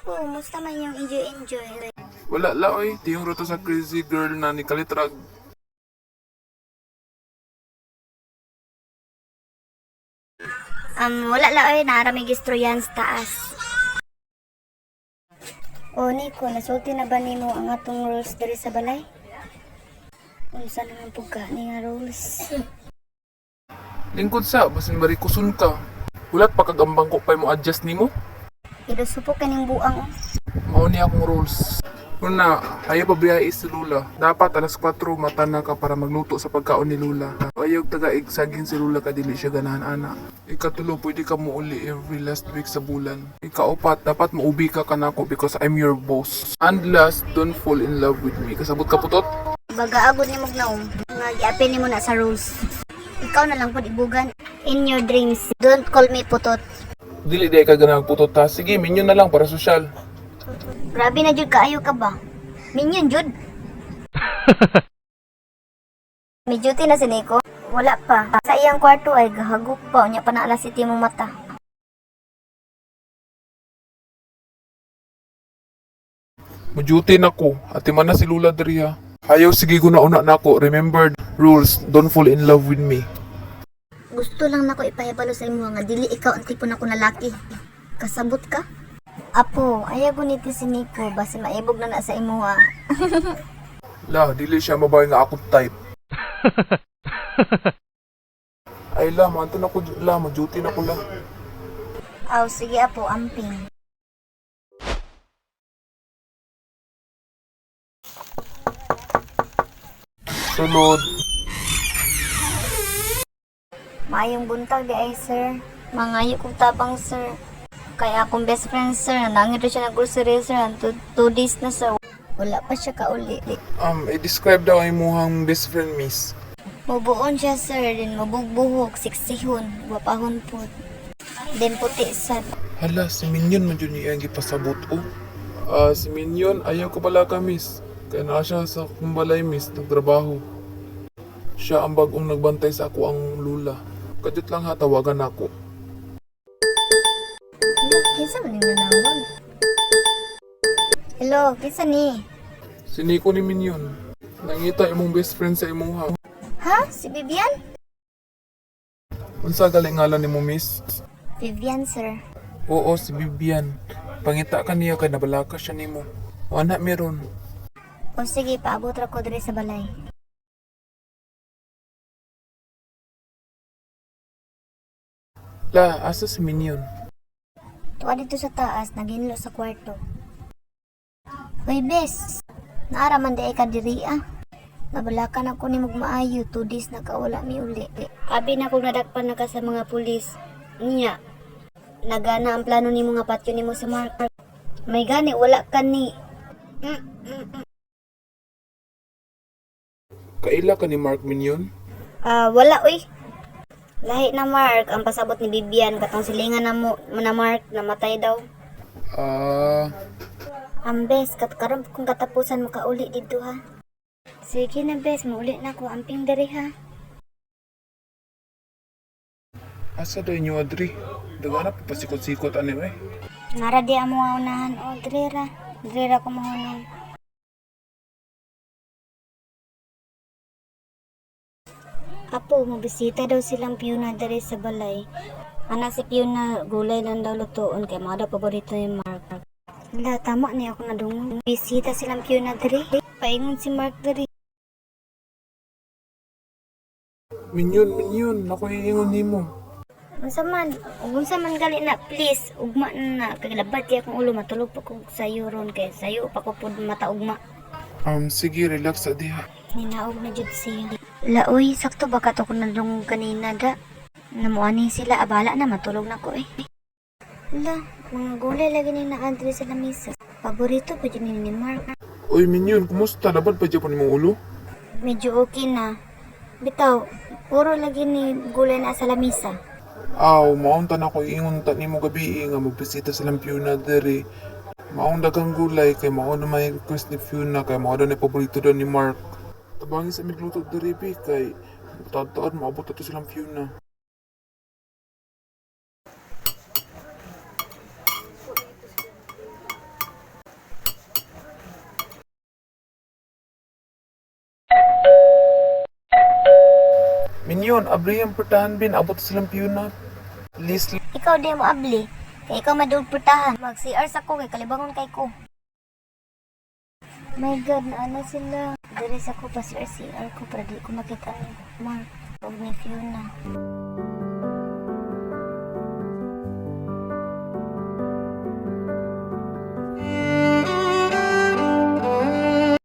Apo, musta man yung enjoy-enjoy? Wala la oy, tiyong roto sa crazy girl na ni Kalitrag. Wala la oy, naarami gistroyan sa taas. O Nico, nasulti na ba nimo ang atong rules diri sa balay? Unsa naman pug ka ni nga rules? Lingkod sa, basin barikusun ka. Hulat pa kag ang bangko pa mo adjust nimo. Ilusupok kaning buang oh. Mao ni akong rules. Una, ayaw pabiyahe si Lula. Dapat alas 4 mata na ka para magluto sa pagkaon ni Lula. Ayaw tagaig saging si Lula ka dili siya ganahan ana. Ikatulo, pwede ka muuli every last week sa bulan. Ikaupat, dapat muubi ka kanako because I'm your boss. And last, don't fall in love with me. Kasabot ka putot? Baga agod nimo gnaom nga giapil nimo na sa rules. Ikaw na lang pud ibugan in your dreams. Don't call me putot. Dili di ka ganang putot ha. Sige, minyo na lang para sosyal. Grabe na jud kaayo ka ba? Minyon jud. May duty na si Nico? Wala pa. Sa iyang kwarto ay gahagok pa unya pa na alas 7 mo mata. Mo-duty na ko. Ati man na si Lula diri ha. Ayaw sige guna-una na ako. Remember rules, don't fall in love with me. Gusto lang nako ipahibalo sa imo nga dili ikaw ang tipo nako lalaki. Kasabot ka? Apo, ayaw guniti si Nico basi maibog na na sa imo ha. La, dili siya babae nga akong type. Ay la, manto na ko la, mo-duty na ko la. Aw, sige apo, amping. Sunod. Maayong buntag di ay sir. Mangayo kong tabang sir. Kaya akong best friend sir, nangito siya ng grocery sir, 2 days na sir. Wala pa siya kauli. I-describe daw ang imuhang best friend, miss. Mubuon siya sir, din mabugbuhok, siksihon, gwapahon po. Din puti sad. Hala, si Minion man jud niya ang gipasabot oh. Ah, si Minion, ayaw ko pala ka, miss. Kaya naa siya sa kumbalay, miss, nagtrabaho. Siya ang bagong nagbantay sa ako ang lula. Kadyot lang ha, tawagan ako. Hala, kinsa man yung nanawag? Hello, kinsa ni? Si Nico ni Minion. Nangita imong best friend sa imuha. Ha? Si Vivian? Unsa gali ngalan nimo, miss? Vivian sir. Oo, si Vivian. Pangita ka niya kay nabalaka siya nimo. Wala meron. O sige, paabot ra ko diri sa balay. La, asa si Minion? Tuwa dito sa taas, naghinlo sa kwarto. Hoy, bes. Naara man di ay ka diri ah. Nabalakan ako ni maayo, 2 days na kawala mi uli. Abi na kung nadakpan na ka sa mga pulis. Niya, nagana ang plano nimo nga patyo nimo sa Mark. May gani, wala ka ni. Kaila ka ni Mark Minion? Ah, wala uy. Lahi na Mark, ang pasabot ni Bibian katong silingan na mo na Mark namatay daw. Ah, Ang bes, kat karon kung katapusan makauli didto ha. Sige na bes, mauli na ko amping diri ha. asa daw inyo adri? Dagana pa pasikot-sikot ani eh. Nara di amo ang unahan o diri ra. Diri ra ko mahunong. Apo, mabisita daw silang Fiona diri sa balay. Ana si Fiona, gulay lang daw lutoon kay mga daw paborito ni Mark. Hala, tama ni ako nadungog. Bisita silang Fiona diri. Paingon si Mark diri. Minion, Minion, ako iingon nimo. Unsa man, ug unsa man gali na, please, ugma na na. Kay labat di akong ulo, matulog pa ko sayo ron kay sayo pa ko pud mata ugma. Sige, relax sa diha. Ninaog na jud siya. Laoy, sakto ba kato ko nadungog kanina da? Namuani sila, abala na matulog na ko eh. La, mga gulay lagi ni naadre sa lamisa. Paborito pa jud ni Mark. Oy, Minion, kumusta? Labad pa dyan po nimong ulo? Medyo okay na. Bitaw, puro lagi ni gulay na sa lamisa. Aw, maunta na ko iingon ta nimo gabi eh, nga magbisita sa Fiona diri. Maong daghang gulay kay mao na may request ni Fiona kay mao daw ni paborito daw ni Mark. Tabangi sa migluto diri bi kay taad-taad maabot ato silang Fiona. Leon, abli ang putahan bin. Abot silang Fiona. Please. Ikaw di mo abli. Kay ikaw madug putahan. Mag CR sa ko kay kalibangon kay ko. My God, naana sila. Diri sa ko pa CR CR ko para di ko makita ni Mark ug ni Fiona.